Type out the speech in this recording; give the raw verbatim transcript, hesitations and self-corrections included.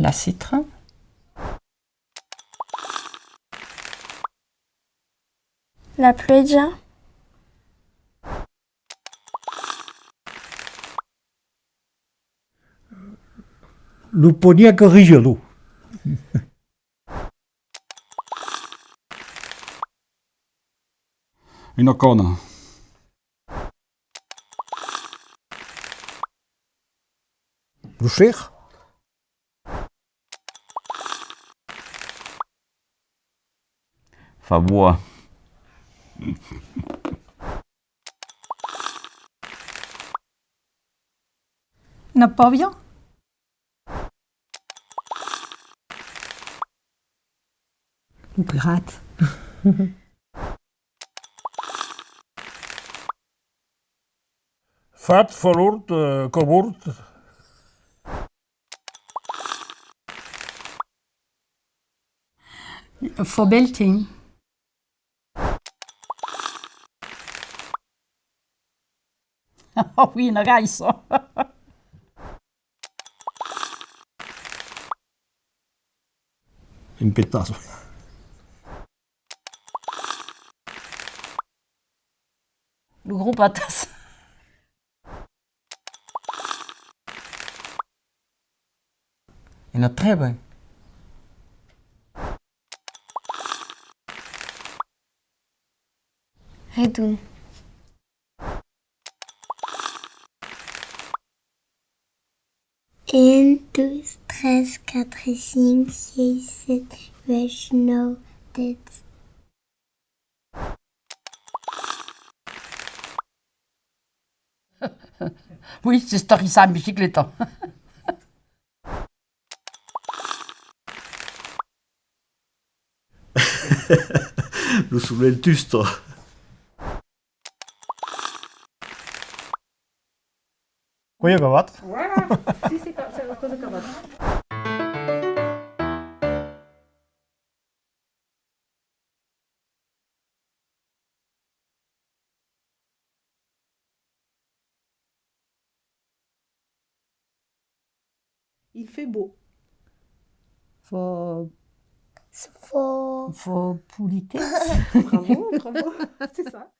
La citra. La pluèja. Lo ponièc a Rigelon. Una còna. Lo ser. Fa boa. Una pòbia. Un pirat. Fat, falort, eh, cabort. Fabeltin. Oh oui, una gaissa. Un petaç. Lo gros patas. Una trèba. Redon. Un, dos, tres, quatre, cinc, sièis, sèt, uèch, nòu, dètz. Oui, s'estarrissar en bicicleta. Lo solelh tustre. Qu'ei acabat. Voilà. Si, si, c'est la causa acabada. Il fait beau. Fò... Fò... Fò politesse. Bravo, bravo. C'est ça.